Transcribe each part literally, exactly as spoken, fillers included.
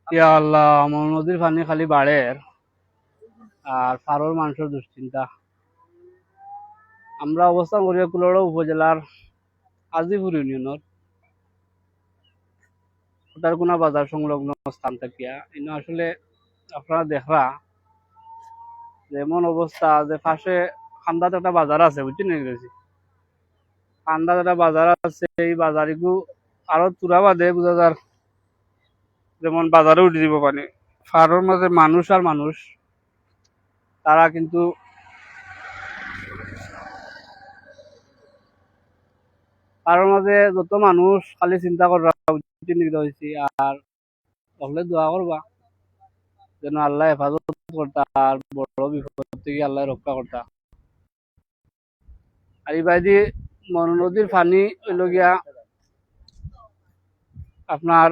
ইয়া আল্লাহ, মনু নদীর পানি খালি বাড়ের, আর পারর মানষর দুশ্চিন্তা। আমরা অবস্থান করি কুলাউড়া উপজেলার আজিপুর ইউনিয়নর কোটারকুনা বাজার সংলগ্ন স্থান থাকিয়া। ইনো আসলে আপনারা দেখরা যে এমন অবস্থা যে পাশে কান্দাত একটা বাজার আছে, বুঝছইন নি? কান্দাত একটা বাজার আছে, এই বাজারিগু আরো তুরা বাদে বুঝা যার যেমন বাজারো উঠি দিব পানি। পারর মাঝে মানুষ আর মানুষ, তারা কিন্তু পারর মাঝে যত মানুষ খালি চিন্তা কররা উচিত নিগিত হয়েছি। আর হকলে দোয়া করবা যেন আল্লাহ হেফাজত করতা আর বড় বিপদ থাকি আল্লাহ রক্ষা করতা। আর ইবাদি মনু নদীর পানি অইলো গিয়া আপনার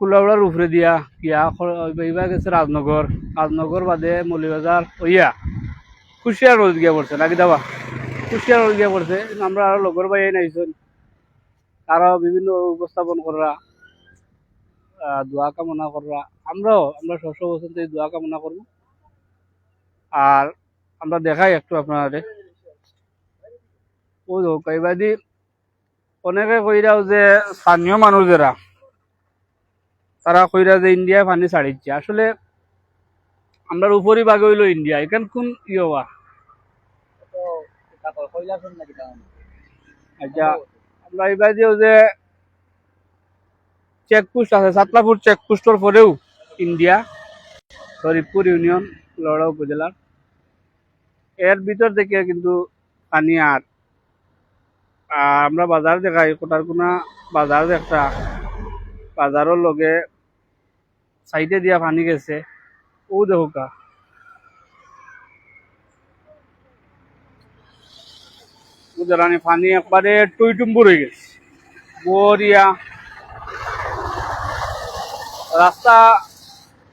কুলাউড়ার উপরে দিয়া গিয়া খ-, ইবা গেছে রাজনগর, রাজনগর বাদে মৌলভীবাজার অইয়া কুশিয়ার নদীত গিয়া পড়ছে, নাকি দাবা? কুশিয়ার নদীত গিয়া পড়ছে। কিন্তু আমরা আরো লগর ভাই আইছইন, তারাও বিভিন্ন উপস্থাপন কররা, আহ, দোয়া কামনা কররা, আমরাও, আমরা স্ব স্ব অবস্থান থাকি দোয়া কামনা করব। আর আমরা দেখাই একটু আপনারে। ও দেখো, ইবাদি অনেকে কইরাও যে স্থানীয় মানুষ যেরা, তারা কইরা যে ইন্ডিয়ায় পানি ছাড়িচ্ছে। আসলে আমরার উপরি ভাগে অইলো ইন্ডিয়া, এখান কোন ইয়ে হওয়া? আচ্ছা, আমরা ইবাদিও যে চেকপোস্ট আছে, সাতলাপুর চেকপোস্টর পরেও ইন্ডিয়া, শরীফপুর ইউনিয়ন, লড়া উপজেলার, এর ভিতর থেকে কিন্তু পানি আর, আর আমরা বাজার দেখাই, কোটারকুনা বাজার একটা, বাজারর লগে সাইডে দিয়া পানি গেছে, ও দেখোকা। ও জ্বালানি পানি একবারে টইটুম্বুর হয়ে গেছে। বরিয়া রাস্তা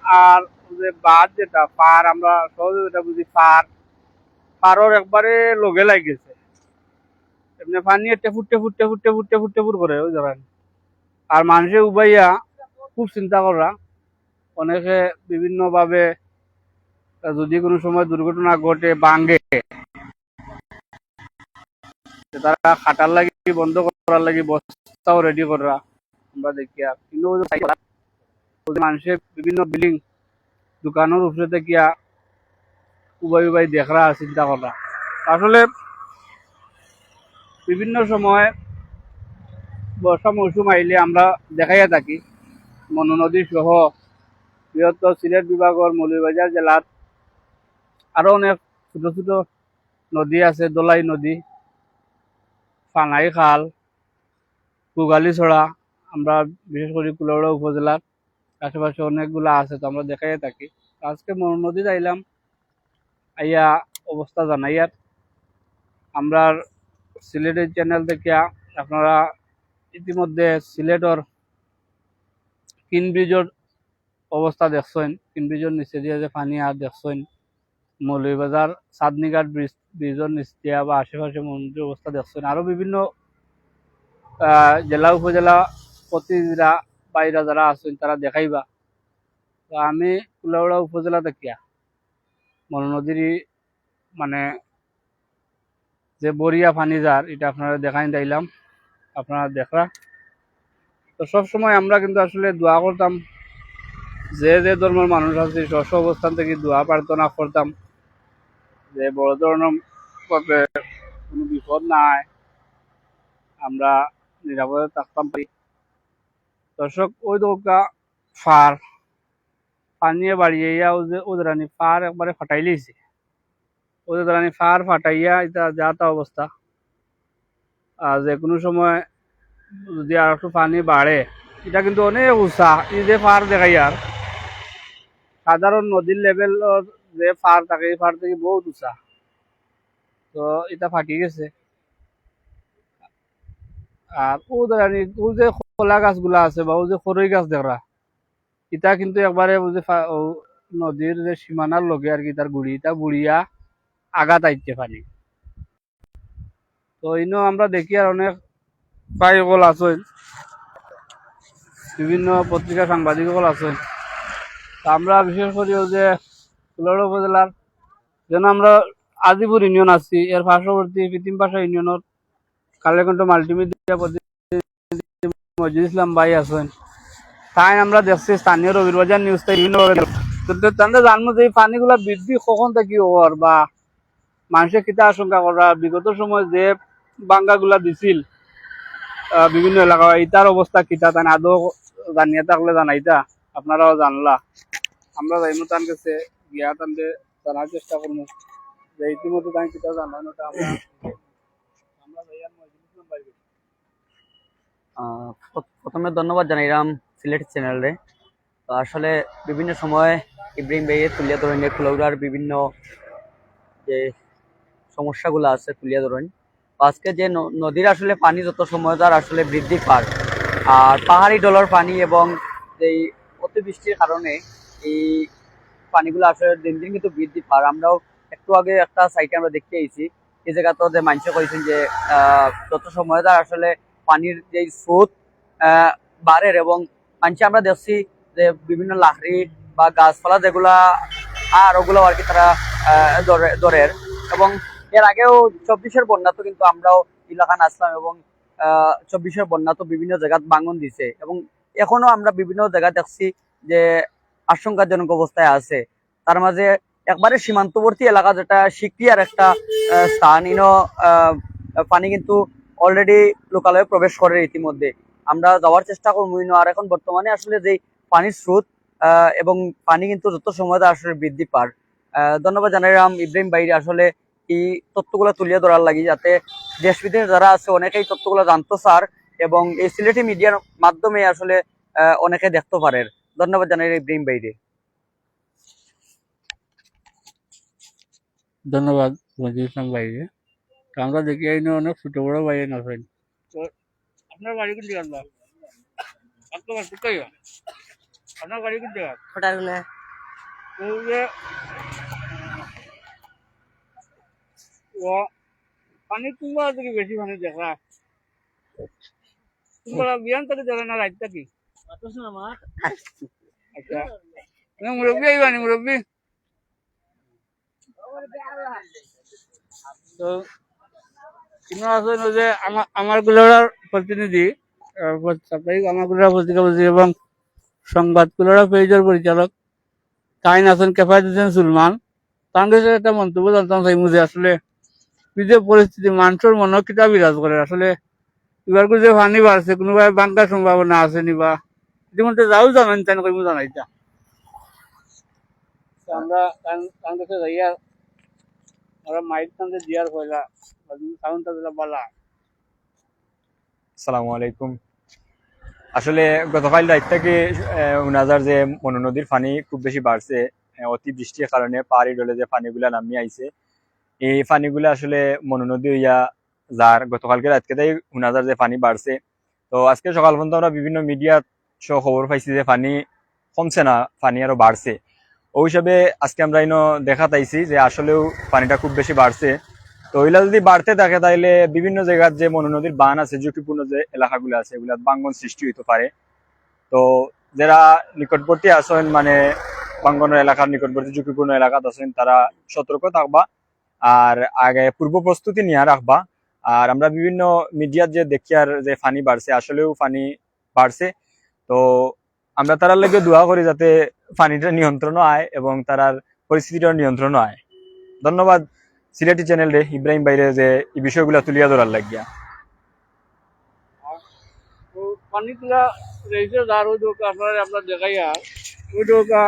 আর যে বাঁধ যেটা, পার, আমরা সহজে যেটা বুঝি পার, পারর একবারে লগে লাগি গেছে। এমনি পানি টেফুর টেফুর টেফুর টেফুর টেফুর টেফুর করে ওই জ্বালানি। আর মানুষে উবাইয়া খুব চিন্তা কররা, অনেকে বিভিন্নভাবে, আহ, যদি কোনো সময় দুর্ঘটনা ঘটে, ভাঙে, তারা খাটার লাগি, বন্ধ করার লাগি বস্তাও রেডি কররা আমরা দেখিয়া। কিন্তু ওই যে সাইডে ওই যে মানুষের বিভিন্ন বিল্ডিং, দোকানের উপরে দেখিয়া উবাই উবাই দেখরা, চিন্তা কররা। আসলে বিভিন্ন সময় বর্ষা মৌসুম আইলে আমরা দেখাইয়া থাকি মনু নদী সহ বৃহত্তর সিলেট বিভাগর মৌলভীবাজার জেলার আরো অনেক ছোট ছোট নদী আছে, দোলাই নদী, ফানাই খাল, পুগালি ছড়া, আমরা বিশেষ করি কুলাউড়া উপজেলার আশেপাশে অনেকগুলা আছে, তো আমরা দেখাইয়া থাকি। তো আজকে মনু নদীত আইলাম, আইয়া অবস্থা জানাইয়ার। আমরার সিলেটের চ্যানেল থেকে আপনারা ইতিমধ্যে সিলেটর কিন ব্রিজর অবস্থা দেখছইন, কিন ব্রিজর নিচে দিয়া যে পানি আর দেখছইন, মৌলভীবাজার চাঁদনীঘাট ব্রিজ, ব্রিজর নিচ দিয়া বা আশেপাশে মন্দির অবস্থা দেখছইন। আরো বিভিন্ন, আহ, জেলা উপজেলা প্রতিনিধিরা বাইরা যারা আছেন তারা দেখাইবা। তো আমি কুলাউড়া উপজেলা দেখিয়া মনু নদীর মানে যে বরিয়া পানি যার, এটা আপনারা দেখাই দিলাম, আপনারা দেখরা। তো সব সময় আমরা কিন্তু আসলে দোয়া করতাম, যে যে ধর্মের মানুষ আছে, স্ব স্ব অবস্থান থেকে দোয়া প্রার্থনা করতাম যে বড় ধরনের ভাবে কোনো বিপদ নাই, আমরা নিরাপদে থাকতাম পারি। দর্শক, ওই দোকা ফার পানিয়ে বাড়িয়ে ইয়া ও যে ওদেরানি ফার একবারে ফাটাই লইছে। ওদেরানি ফার ফাটাইয়া এটা যা তা অবস্থা। আর যে কোনো সময় যদি আর একটু পানি বাড়ে, এটা কিন্তু অনেক উঁচা। এই যে ফার দেখাই আর সাধারণ নদীর লেভেল যে ফার থাকে, এই ফার থেকে বহুত উঁচা। তো এটা ফাটি গেছে। আর ও দেখানি, ও যে কলা গাছগুলা আছে বা ও যে খরই গাছ দেখরা, ইটা কিন্তু একবারে ও যে ফা-, ও নদীর যে সীমানার লগে আর কি, তার গুড়ি, ইটা বুড়িয়া আগাত আইতে পানি। তো ইনো আমরা দেখি আর অনেক ভাই অকল আছইন। বিভিন্ন পত্রিকা সাংবাদিক সকল আছইন। তা আমরা বিশেষ করি অউ যে কুলাউড়া উপজেলার যেন আমরা আজিপুর ইউনিয়ন আছি, এর পার্শ্ববর্তী পিতিমপাশা ইউনিয়নর কালেকণ্ঠ মাল্টিমিডিয়া প্রতিনিধি মজিদ ইসলাম ভাই আছইন। তাইন আমরা দেখছি স্থানীয় রবির বাজার নিউজ তাই বিভিন্ন ভাবে তো, তো তানতে জানবো যে এই পানিগুলা বৃদ্ধি কখন থাকি অর বা মানষে কিতা আশঙ্কা করা, বিগত সময় যে ভাঙ্গাগুলা দিছিল, আহ, বিভিন্ন এলাকা, ইতার অবস্থা কিতা, তাইন আদৌ জানিয়া থাকলে জানাইতা, আপনারাও জানলা। আমরা যাইমু তান গেছে, গিয়া তানতে জানার চেষ্টা করমু যে ইতিমধ্যে তাইন কিতা জানাইন, ওটা আমরা, আমরা যাইয়া মজিদ ইসলাম ভাই। আহ, প্র-, প্রথমে ধন্যবাদ জানাইলাম সিলেট চ্যানেলরে। তো আসলে বিভিন্ন সময় ইব্রাহিম ভাইয়ে তুলিয়া ধরইন, কুলাউড়ার বিভিন্ন যে সমস্যাগুলো আছে তুলিয়া ধরইন। তো আজকে যে ন-, নদীর আসলে পানি যত সময় যার আসলে বৃদ্ধি পার, আর পাহাড়ি ঢলর পানি এবং এই অতিবৃষ্টির কারণে এই পানিগুলো আসলে দিন দিন কিন্তু বৃদ্ধি পার। আমরাও একটু আগে একটা সাইটে আমরা দেখতে আইছি, এই জায়গা তো যে মানষে কইছেন যে, আহ, যত সময় যার আসলে পানির যে স্রোত, আহ, বাড়ের এবং মানষে আমরা দেখছি যে বিভিন্ন লাকড়ি বা গাছপালা যেগুলা আর ওগুলো আর কি তারা, আহ, ধরে, ধরের। এবং এর আগেও চব্বিশের বন্যা তো কিন্তু আমরাও এলাকাত আসলাম এবং, আহ, চব্বিশের বন্যা তো বিভিন্ন জায়গাত ভাঙন দিছে এবং এখনো আমরা বিভিন্ন জায়গা দেখছি যে আশঙ্কাজনক অবস্থায় আছে। তার মাঝে একবারে সীমান্তবর্তী এলাকা যেটা শিকরিয়ার একটা, আহ, স্থান, ইনো, আহ, পানি কিন্তু already লোকালয়ে প্রবেশ করে ইতিমধ্যে। আমরা যাওয়ার চেষ্টা করবো ইনো। আর এখন বর্তমানে আসলে যেই পানির স্রোত, আহ, এবং পানি কিন্তু যত সময় যায় আসলে বৃদ্ধি পার। আহ, ধন্যবাদ জানাইলাম ইব্রাহিম ভাইরে আসলে এই তথ্যগুলা তুলিয়া ধরার লাগি, যাতে দেশ বিদেশ যারা আছে অনেকেই তথ্যগুলা জানতো চার এবং এই সিলেটি মিডিয়ার মাধ্যমে আসলে, আহ, অনেকে দেখতে পারের। ধন্যবাদ জানাই ইব্রাহিম ভাইরে। ধন্যবাদ মজিদ ইসলাম ভাইরে। তো আমরা দেখি এনে অনেক ছোট বড় ভাই এনে আছেন। তো আপনার বাড়ি কোন জায়গা? আপনার বাড়ি কোন জায়গা? আপনার বাড়ি কোন জায়গা? ফটারগুনা। তো এই যে, ও, পানি কুনবার থাকি বেশি পানি দেখা? কুনবার বিয়ান থাকি দেখা না রাইত থাকি? বাতাস না আমার। আচ্ছা। না, মুরব্বি আইবা নি, মুরব্বি? তো, ইনো আছেন ওই যে আমা-, আমার কুলাউড়ার প্রতিনিধি, আহ, সাপ্তাহিক আমার কুলাউড়া পত্রিকা প্রতিনিধি এবং সংবাদ কুলাউড়া পেজর পরিচালক, তাইন আছেন কেফায়েত হোসেন সুলমান। তান গেছে একটা মন্তব্য জানতাম চাইমু যে আসলে এই যে পরিস্থিতি, মানষর মনো কিতা বিরাজ করে আসলে, এবার যে পানি বাড়ছে, কুনু ভাবে ভাঙ্গার সম্ভাবনা আছে নি বা ইতিমধ্যে যাও জানান, তাইন কইমু জানাইতা। তো আমরা তান, তান গেছে যাইয়া, আমরা মাইক তানতে দিয়ার পয়লা, সাউন্ডটা দিলা বালা। আসসালামু আলাইকুম। আসলে গতকাল রাইত থাকি, আহ, হুনা যার যে মনু নদীর পানি খুব বেশি বাড়ছে, আহ, অতিবৃষ্টির কারণে পাহাড়ি ঢলে যে পানিগুলা নামি আইছে, এই পানিগুলা আসলে মনু নদী হইয়া যার। গতকালকে রাইত থাকি হুনা যার যে পানি বাড়ছে। তো আজকে সকাল পর্যন্ত আমরা বিভিন্ন মিডিয়া সহ খবর পাইছি যে পানি কমছে না, পানি আরো বাড়ছে। ওই হিসাবে আজকে আমরা ইনো দেখাত আইছি যে আসলেও পানিটা খুব বেশি বাড়ছে। তো ওইলা যদি বাড়তে থাকে, তাইলে বিভিন্ন জায়গার যে মনু নদীর বান আছে, ঝুঁকিপূর্ণ যে এলাকাগুলো আছে, এগুলা ভাঙ্গন সৃষ্টি হইতে পারে। তো যারা নিকটবর্তী আছেন, মানে ভাঙ্গনের এলাকার নিকটবর্তী ঝুঁকিপূর্ণ এলাকাত আছেন, তারা সতর্ক থাকবা, আর আগে পূর্ব প্রস্তুতি নিয়া রাখবা। আর আমরা বিভিন্ন মিডিয়ার যে দেখি আর যে পানি বাড়ছে, আসলেও পানি বাড়ছে। তো আমরা তারার লাগি দোয়া করি যাতে পানিটা নিয়ন্ত্রণ হয় এবং তারার পরিস্থিতিটা নিয়ন্ত্রণ হয়। ধন্যবাদ সিলেটি চ্যানেলরে, ইব্রাহিম ভাইরে, যে এই বিষয়গুলা তুলিয়া ধরার লাগিয়া। তো পানিগুলা রইছে যার ওই দোকা আপনারা আমরা দেখাই আর ওই দোকা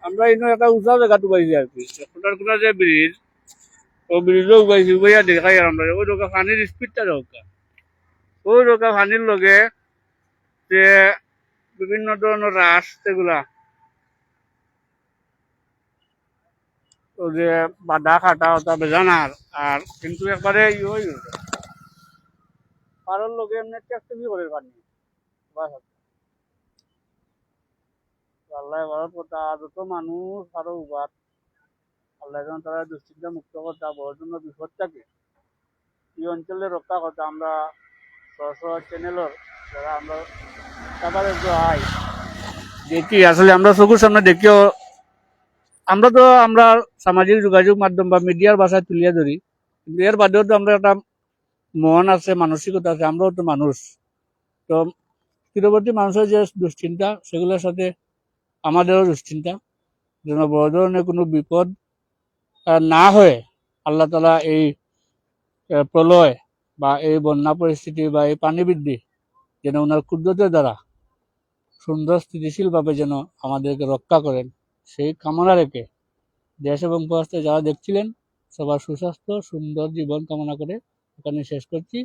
আমরা ইনো একটা উঁচা জায়গাত উবাইছি আর কি। ফটারগুনা যে ব্রিজ, ও ব্রিজও উবাইছি, উবাইয়া দেখাই আর আমরা ওই দোকা পানির স্পিডটা দোকা। ওই দোকা পানির লগে যে বিভিন্ন ধরনের রাস এগুলা, ওই যে বাদা কাটা ওটা বেজানার, আর কিন্তু একবারে ইয়ে হয়ে গেছে। কারোর লগে এমনি ট্যাক্সি করে পানি। বাস আছে। আল্লাহ ভারত কথা, যত মানুষ আরো উবার, আল্লাহ যেন তারা দুশ্চিন্তা মুক্ত করতা, বড় জন্য বিপদ থাকে। এই অঞ্চলে রক্ষা করতা, আমরা স্ব স্ব চ্যানেলর যারা আমরা তারপরে তো আই। দেখি, আসলে আমরা চকুর সামনে দেখিও, আমরা তো, আমরা সামাজিক যোগাযোগ মাধ্যম বা মিডিয়ার ভাষায় তুলিয়া ধরি, কিন্তু এর বাদেও তো আমরা একটা মন আছে, মানসিকতা আছে, আমরাও তো মানুষ। তো তীরবর্তী মানুষের যে দুশ্চিন্তা, সেগুলোর সাথে আমাদেরও দুশ্চিন্তা, যেন বড় ধরনের কোনো বিপদ আহ, না হয়ে আল্লাহ তাআলা এই আহ, প্রলয় বা এই বন্যা পরিস্থিতি বা এই পানি বৃদ্ধি যেন ওনার কুদরতের দ্বারা সুন্দর স্থিতিশীলভাবে যেন আমাদেরকে রক্ষা করেন, সেই কামনা রেখে দেশ এবং প্রবাসে যারা দেখছিলেন, সবার সুস্বাস্থ্য, সুন্দর জীবন কামনা করে এখানে শেষ করছি।